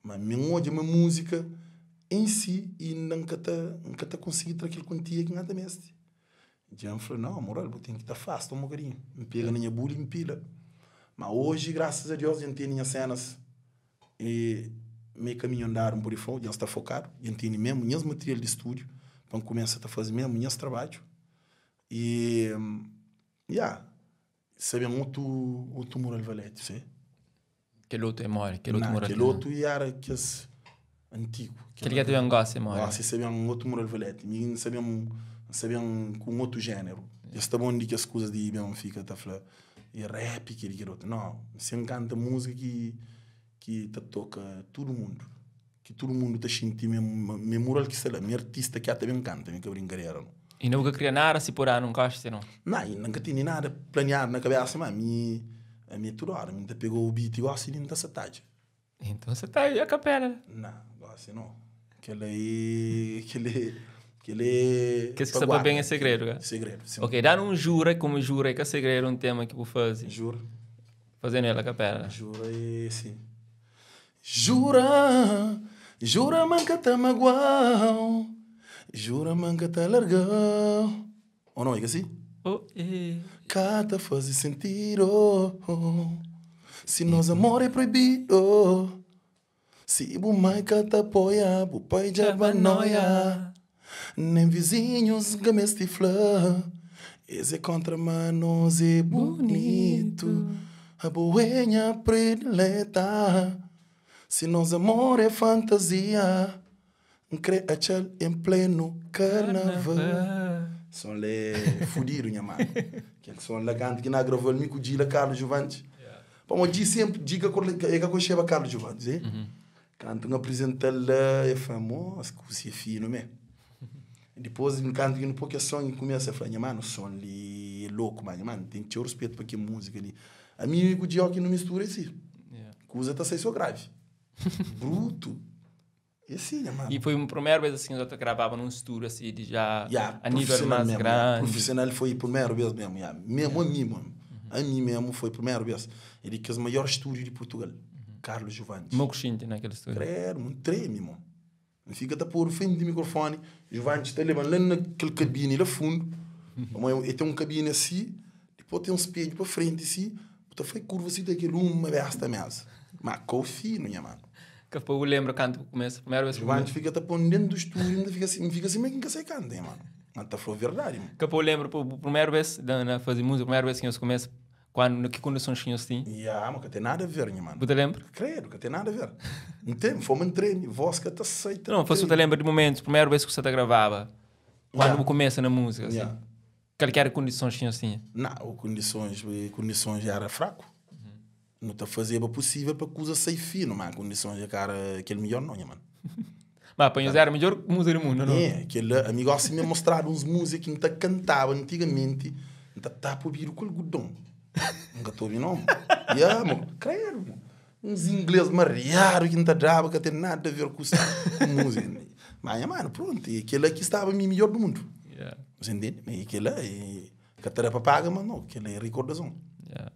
Mas me hoje uma música em si e nunca te nunca te consegui ter aquele quantia que nada mesmo. Já me falou, não, moral, eu tenho que estar fácil, um bocadinho. Me pega na minha bula e me pila. Mas hoje, graças a Deus, já tenho minhas cenas e meio caminho andar um por aí fora, já está focado, já tenho mesmo minhas material de estúdio, para começar a fazer mesmo minhas trabalho. E, yeah, sabe, um outro, outro moral valete, sei? Aquele outro é mole, aquele outro Não, moral. aquele outro era que esse antigo. Aquele que também gosta, é mole. Nossa, sabia um outro moral valete. Ninguém sabia um, sabia um, com outro gênero. Esse tá bom de que as coisas de bem fica tá falando. E rap que aquele outro. Não, se encanta música que que te toca todo mundo. Que todo mundo tá sentindo mesmo, mesmo moral que sei lá, meu artista que até bem canta, que brincadeira. Não. E nunca queria nada se por não gosta, não. Não, e nunca tinha nada planeado na cabeça, mas a minha, a minha toda hora, me pegou o beat e gosta de não tá satade. Então você tá aí a capela. Não, gosto não. Aquele aí, aquele, Kel é Kes ki pa sta pa guarda. ben é segredu, ka? Segredu, sim. Ok, dá-nu um jura, como jura é ka segredu, um tema ki bu faze. Jura. Fazendo ela a capela. Jura é sim. Jura, jura ma N ka ta magoa-u Jura ma N ka ta larga-u Ou não, é que assim? Oh, eh. Ka ta faze sentido Si nos amor é proibido Si bu mai ka ta apoia Bu pai dja ba noia Nem vizinhos ka meste fla Es é kontra ma nos é bunitu Abo é nha predileta Si nos amor é fantazia N kre atxa-l en plenu karnaval Son la é fudidu nha manu Kel son la kantu ki na grava-l mi ku Djila Carlos Juvantes Pamodi Dji senpri Dji ka e ka konxeba Carlos Juvantes e Kantu N aprizental la e fla Mos kusi é finu mé Dipôs kantu ki nu pô kes son i kumesa e fla Nha manu son li é loku ma nha manu N ten txeu ruspetu pa kel múzika li Ami mi ku Dji óki nu mistura é si Kuza ta sai so gravi Brutu É sim, nha mano. E foi a primeira vez assim que eu gravava num estúdio assim de já Yeah, a nível profissional mais mesmo, yeah. grande. Profissional foi a primeira vez mesmo, yeah. Mesmo a mim, mano. A mim mesmo foi a primeira vez. É de que os maiores estúdios de Portugal. Carlos Giovanni. Mo kuxinte naquele estúdio. Credo, um treme, irmão. Não fica a pôr frente de microfone. Giovanni está levando lá naquele cabine lá fundo. Ele tem um cabine assim, depois tem um espelho para frente assim. Então foi curva assim, daquele uma besta mesa. Mas confio, minha mano. Que eu lembro quando começa, a primeira vez que Giovanni fica tá pondo dentro do estúdio, ainda fica assim, fica assim, mas quem que sai canta, hein, mano? Mas tá falando verdade, mano. Que eu lembro, pô, a primeira vez da, na fazer música, a primeira vez que eu começo, quando, no que condições que eu tinha. Yeah, mas que tem nada a ver, minha mano. Você lembra? Credo, que tem nada a ver. Não tem, fomos um treino, voz que tá aceita. Não, fosse te lembra de momentos, primeira vez que você gravava, quando Yeah. yeah. começa na música, assim. Yeah. Qualquer condições que eu tinha. Não, o condições, condições era fraco. Não tá fazendo o possível para coisa sair fino, mas condições é cara aquele melhor não, minha mano. Mas para nós era a melhor música do mundo, não? É, aquele amigo assim me mostrado uns músicas que não tá cantava antigamente, não tá tapa o biro com algodão. Nunca tô ouvindo, não. Yeah, mano, credo, mano. Uns inglês mariado que não tá dava, que tem nada a ver com, com música. Mas, mano, pronto, e aquele aqui estava o melhor do mundo. Yeah. Você entende? E aquele aí, que a tarefa paga, mas não, aquele é recordação. Yeah.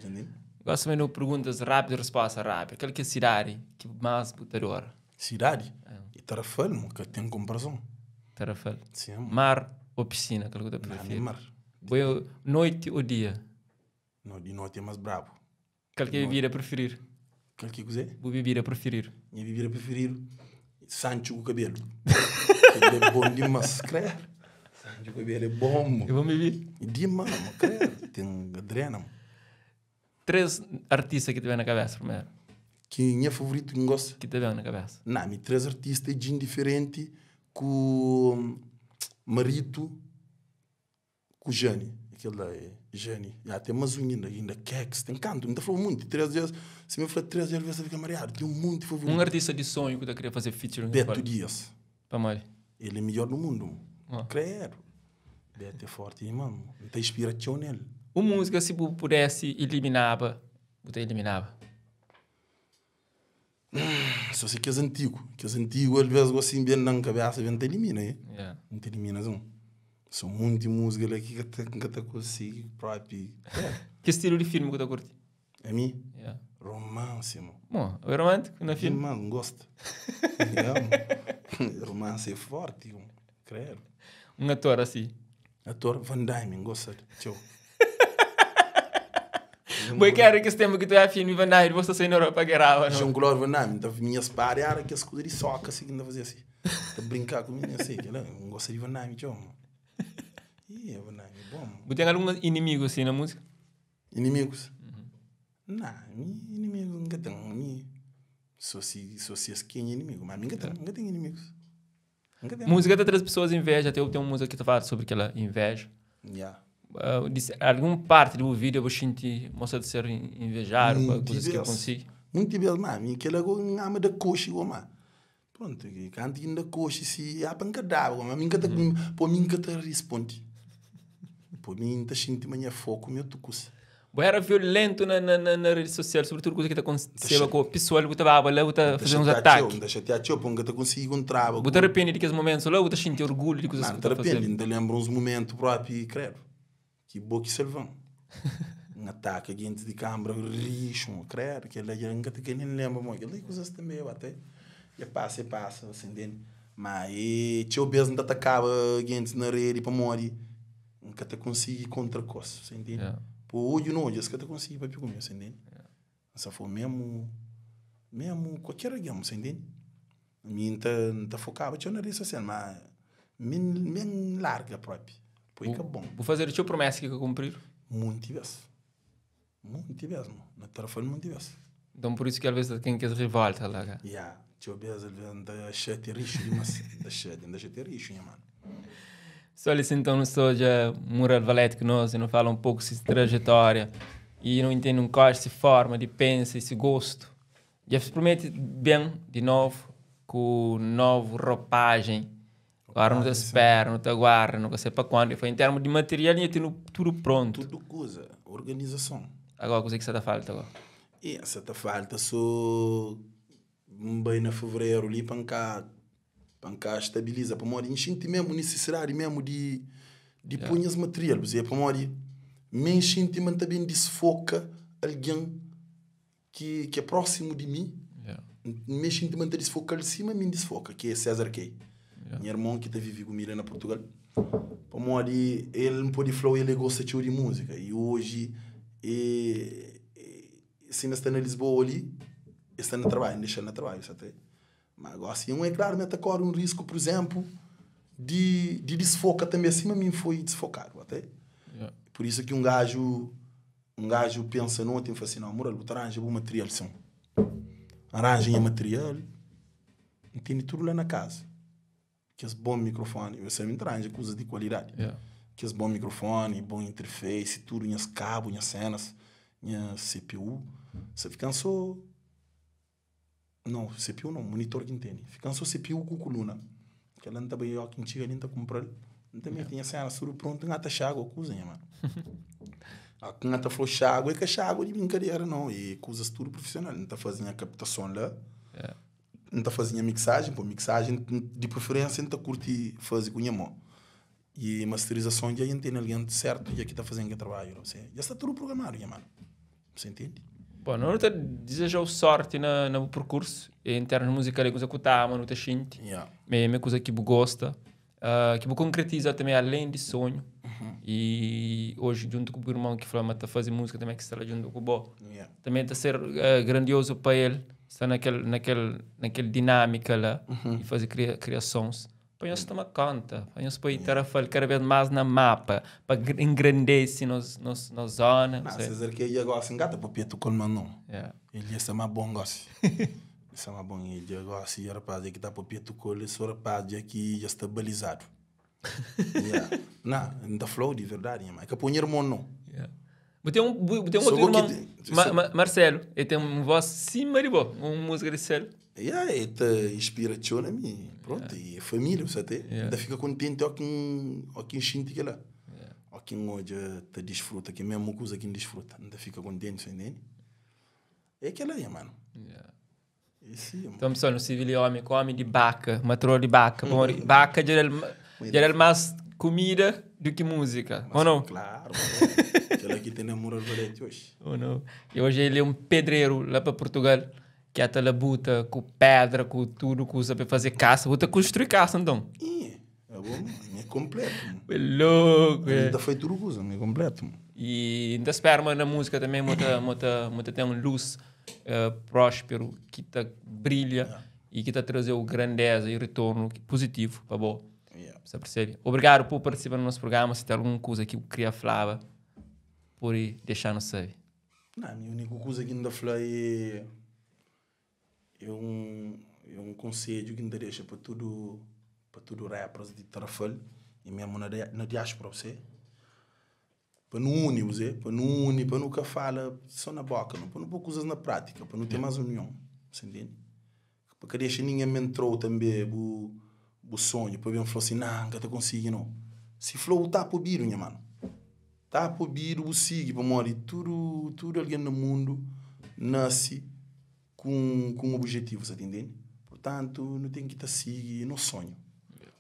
Você entende? Gosto também de perguntas rápidas, resposta rápida. Qual que é a cidade que mais botadora? Cidade? E Tarrafal, mano, que tem comparação. Tarrafal. Sim, mano. Mar ou piscina, aquilo que eu Não, prefiro. mar. Boa noite ou dia? Não, de noite é mais brabo. Qual que é a bebida preferir? Qual que quiser? Vou bebida preferir. Minha bebida preferida, Sancho com cabelo. Ele é bom demais, credo. Sancho com cabelo é bom, mano. Eu vou beber. Demais, mano, credo. Tem adrena, mano. Três artistas que te vem na cabeça primeiro. Que minha favorito que gosta. Que te vem na cabeça. Não, me três artistas de diferente com Marito, com Jane. Aquele lá é Jane. Já tem mais um ainda, ainda Kex, tem canto. Não tá falando muito. Três dias, se me falar três dias, você fica mareado. Tem um monte de favorito. Um artista de sonho que eu queria fazer featuring. Beto Dias. Para mais. Ele é melhor do mundo. Ah. Credo. Beto é forte, hein, mano. Não tem inspiração nele. Uma música, se bu pudesse, eliminava. Você eliminava. Só sei que é antigo. Que é antigo, às vezes, assim, bem na cabeça, bem te elimina, hein? Yeah. Não te elimina, não. São muita música lá que que te consigo, próprio. É. Que estilo de filme que tu curte? É mim? Yeah. Romance, mano. Bom, é romântico na filme. Mano, gosto. É, mano. Romance é forte, mano. Credo. Um ator assim. Ator Van Damme, gosta. Tchau. Boi quero que esse tempo que tu é filme Van Damme, você sai na Europa grava, não? Jean-Claude Van Damme, então minhas pares era que as coisas de soca assim que ainda fazia assim. Tá brincar comigo assim, que ela não gosta de Van Damme, tchau. mano. Ih, Van Damme é bom. mano. Você tem algum inimigo assim na música? Inimigos? Não, mi inimigos nunca tem. Mi, só se, só se as quem é inimigo, mas nunca tem, nunca tem inimigos. Nunca tem. Música até traz pessoas inveja, até eu tenho uma música que tu fala sobre aquela inveja. Yeah. Disse, alguma parte do vídeo eu vou sentir mostra de ser invejado, Muito coisas que eu vezes. consigo. Muito bem, mas aquele agora ama da coxa igual, mano. Pronto, que canto ainda coxa se a pancada, mas mim que pô mim que te responde. Pô mim tá sentindo manhã foco meu tu cusa. Bu era violentu na, na, na, na rede sosial, sobretudu kuza ki ta kontiseba ku pesoal, bu ta baba la, bu ta faze uns ataki. N ta xatia txeu, pô, N ka ta konsigi enkontraba Bu ta arrependi di kes momentus la, bu ta xinti orgulhu di kuzas ki N bu ta ta fazeba? arrependi, N ta lenbra uns momentu propi, kredu, ki bo ki salva-m. N ataka gentis di kanbra rixu, kredu, kel-la dja N ka ta nen lenbra modi. Kel-la é kuzas tanbe, ba ta e pasa, e pasa, sa ntende? Ma e txeu bes N ta atakaba gentis na redi pamodi N ka ta konsigi kontra kos, sa intende? Yeah. Po odju na odju, es ka ta konsigi papia ku mi, sa intende? Yeah. N sa fo memu, memu kualker algen, sa intende? Mi N ta, N ta fokaba txeu na redi sosial, ma mi mi N larga propi, poi ka bon. Bu fazedu txeu promesa ki ka kunpridu? Munti bes, munti bes mo, na Tarrafal munti bes. Nton pur isu ki alvês ta ten kes rivolta la ka? Ya, txeu bes alvês N ta xatia rixu dimas, N ta xatia, N ta xatia rixu nha manu. Só li sin, nton nu sta odja Mural Valete ku nos e nu fala un poku si trajetória e nu intende un koxi si forma di pensa e si gostu. Dja promete ben di novu ku novu ropajen. Agora nu ta spera, nu ta guarda, nu ka sai pa kuandu. Foi em termu di material nha tenu tudu prontu. Tudu kuza, organizason. Agora kuze ki sa ta falta agora? E sa ta falta so N bai na fevereru li pa N ka pa N ka stabiliza pamodi N xinti mesmu nisisidadi mesmu di di poi nhas material, bu sabe pamodi mi N xinti ma N ta ben disfoka algen ki ki é prósimu di mi, N me xinti ma N ta disfoka-l sima mi N disfoka, ki é César Key, nha irmon ki ta vive ku mi la na Purtugal, pamodi el N pode fla-u el é gosta txeu di múzika i oji e sima el sta na Lisboa li, el sta na trabadju, N dexa-l na trabadju, sa ta. Ma gosi un é klaru ma el ta kóre un risku, pur izénplu, di di disfoka tanbê sima mi N foi disfokadu, ate. Pur isu ki un gaju Un gaju pensa noti, N fla si, nau, mural, bu ta ranja bu material sin. N ranja nha material, N tene tudu la na kaza. Kes bon mikrofoni, eu sabe, N ta ranja kuzas di kualidadi. Yeah. Kes bon mikrofoni, bon interface, tudu, nhas kabu, nhas senas, nha CPU. Sa fikan so Não, CPU não, monitor ki N tene. Fikan so CPU ku kuluna. Kela N ta bai, óki N txiga li N ta kunpra-l. N ta mete nha séna tudu prontu, N ata xagua kuza, nha manu. Óki N ata fla-u xagua, é ka xagua di brinkadera, não. É kuzas tudu profisional. N ta faze nha kaptason la, N ta faze nha miksajen, pô, miksajen di preferénsia N ta kurti faze ku nha mô. I masterizason dja N tene algen sértu dja ki ta faze-m kel trabadju la. Dja sta tudu programadu, nha manu. Você entende? Bom, nu ta deseja-u sorti na, na bu percurso em termos musical é kuza ku ta ama, nu ta xinti. Yeah. Me, me kuza ki bu gosta, uh, ki bu concretiza também além de sonho. Uhum. E hoje junto ku bu irmão ki fla ma ta faze música também ki sta lá junto ku bo. Yeah. Também ta ser uh, grandioso pa el sta naquel naquel naquel dinâmica lá Uhum. e fazer cria, criações. Pa nhos toma konta, pa nhos poi Tarrafal kada bes más na mapa, pa engrandese nos, nos, nos zona. Não, César que ia gosta, engata pa peto com não. Yeah. Ele ia ser mais bom gosta. Ele ser mais bom, ele ia gosta, e rapaz, é que tá pa peto com ele, só rapaz, já que já está balizado. Yeah. Não, não tá flow de verdade, minha mãe. Que põe irmão não. Yeah. Bu tem um, bu, bu tem um Só outro que irmão, te- Ma, só- Ma, Marcelo, ele tem uma voz cima de boa, uma música de céu. Yeah, ele te inspira txeu na mim. Pronto, e é família, você até. Yeah. Ainda fica contente ao quem, ao quem sente que lá. Ao quem hoje te desfruta, que é mesmo coisa quem desfruta. Ainda fica contente, você entende? É aquela aí, mano. Yeah. Esse, mano. Então, pessoal, no civil homem, come de baca, matrô de baca. Bom, baca geral, geral mais comida do que música, ou não? Claro, mano. Aquela que tem namoro valete hoje. Ou não? E hoje ele é um pedreiro lá para Portugal, que até lá buta com pedra, com tudo, que usa para fazer caça. Buta construir caça, então. Ih, é bom, mano. É completo, mano. É louco, é. Ainda foi tudo coisa, é completo, mano. E ainda esperma na música também, muita, muita, muita tem um luz próspero que tá brilha e que tá trazer o grandeza e retorno positivo para bom. Yeah. Você percebe? Obrigado por participar no nosso programa. Se tem alguma coisa que eu queria falar, por deixar no saber. Não, a minha única coisa que ainda falei é, é um conselho que ainda deixa para tudo para tudo rappers de Tarrafal e mesmo na, na diáspora, você. Para não unir, você, para não unir, para nunca fala só na boca, não, para não pôr coisas na prática, para não ter mais união, você entende? Para que deixa ninguém me entrou também o, o sonho, para bem falar assim, não, nunca te consigo, não. Se flow tá pro biro, minha mano. Tapa obidu bu sigi pamodi tudu tudu algen na mundu nasi ku un ku un objetivu, sa ta intende? Purtantu nu ten ki ta sigi nos sonhu,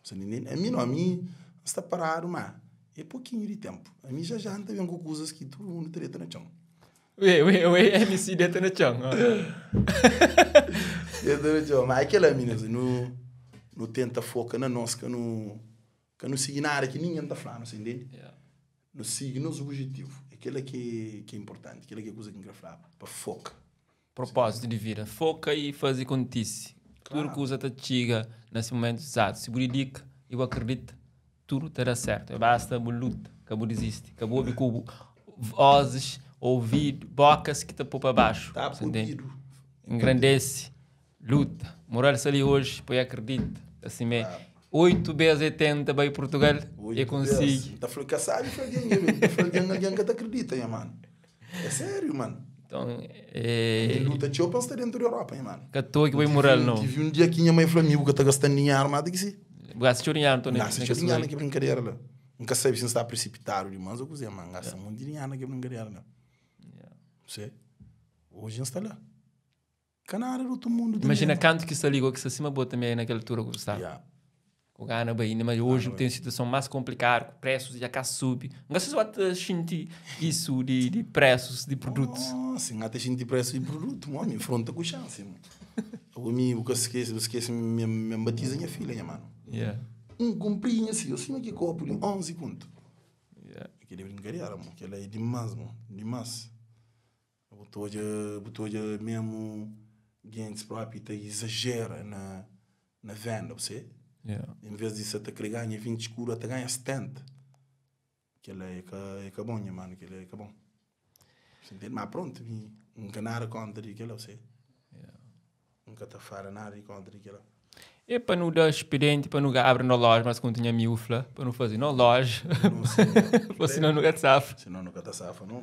sa ta intende? Ami no, ami N sta paradu ma é pokinhu di tenpu, ami já já N ta ben ku kuzas ki tudu mundu ta deta na txon. Ue, ue, ue, MC deta na txon. Deta na txon, ma é kela minis, nu nu tenta foka na nos ka nu Ka nu sigi nada ki ningen ta fla-nu, sa intende? Nu sigi nos obijetivu. É kela ki é inportanti, kela ki é kuza ki N kre flaba, pa foka. Propózitu di vida, foka i faze kontise. Tudu kuza ta txiga na se momentu izatu. Si bu didika i bu akredita, tudu ta da sértu. Basta bu luta, ka bu dizisti, ka bu obi ku vozis, ouvidu, bokas ki ta pô pa baxu. Tapa obidu. Engrandese. Luta. Mural sta li hoje pa e acredita. Assim me. Oito bes e tenta bai Portugal e consegui. Ta fla ka sabe fla alguém, ta fla alguém, alguém ka ta acredita, nha mano. É sério, mano. Então, é... Mi luta txeu pa sta dentro di Europa, nha mano. Ka toa ki bai mural, não. Tive um dia que minha mãe falou, amigo, que tá gastando dinheiro, mas que se. Gasta txeu dinheiro, então, Gasta txeu dinheiro na brincadeira lá. Nunca sabe se está precipitado demais ou coisa, mas gasta muito dinheiro na brincadeira lá. Yeah. Sei. Hoje está lá. Ka nada di otu mundu tanbe. Imajina kantu ki sta li go ki sta sima bo tanbe na kel altura ku bu staba. Yeah. Ku gana bai inda, mas oji bu ten situason mas konplikadu ku presus dja ka subi. N ka sta ba ta xinti isu di di presus di produtus. Nossa, N ka ta xinti presu di produtu, mo mi fronta ku xansi mo. Abo mi bu ka skesi, bu skesi mi mi N batiza nha filha nha manu. Yeah. Un kunprinha si, sima ki kopu di 11 kontu. Yeah. Keli brinkadera mo, kela é dimas mo, dimas. Bu ta odja, bu ta odja mesmu gentis propi ta izajera na na venda, bu sê? Yeah. En vez di sa ta kre ganha 20 skudu, ta ganha 70. Kela é ka é ka bon, nha mano, kela é ka bon. Você entende? Mas pronto, mi N ka nada kontra di kela, bu sê? Yeah. N ka ta fala nada di kontra di kela. É pa nu da expediente pa nu abre no loja, mas como tinha amigo fla, pa nu fazer no loja. Pô, senão nu ka ta safa. Senão nu ka ta safa, não.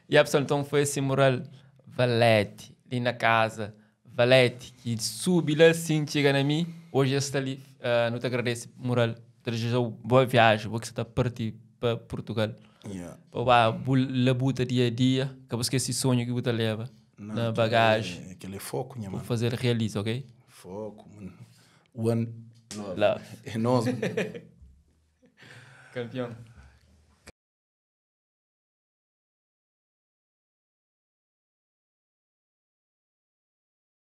E a pessoal, então foi esse mural Valete, li na casa, Valete, que subi lá assim, chega na mim, hoje está ali, uh, nu ta agradece mural, ta deseja boa viagem, boa que você tá partir pa Portugal. Yeah. Pa ba bu labuta dia a dia, ka bu esquece sonho que bu ta leva. Não, na bagagem. É, aquele é foco, nha mano. Vou fazer realiza, ok? Foco, mano. One love. Love. É nós, mano. Campeão.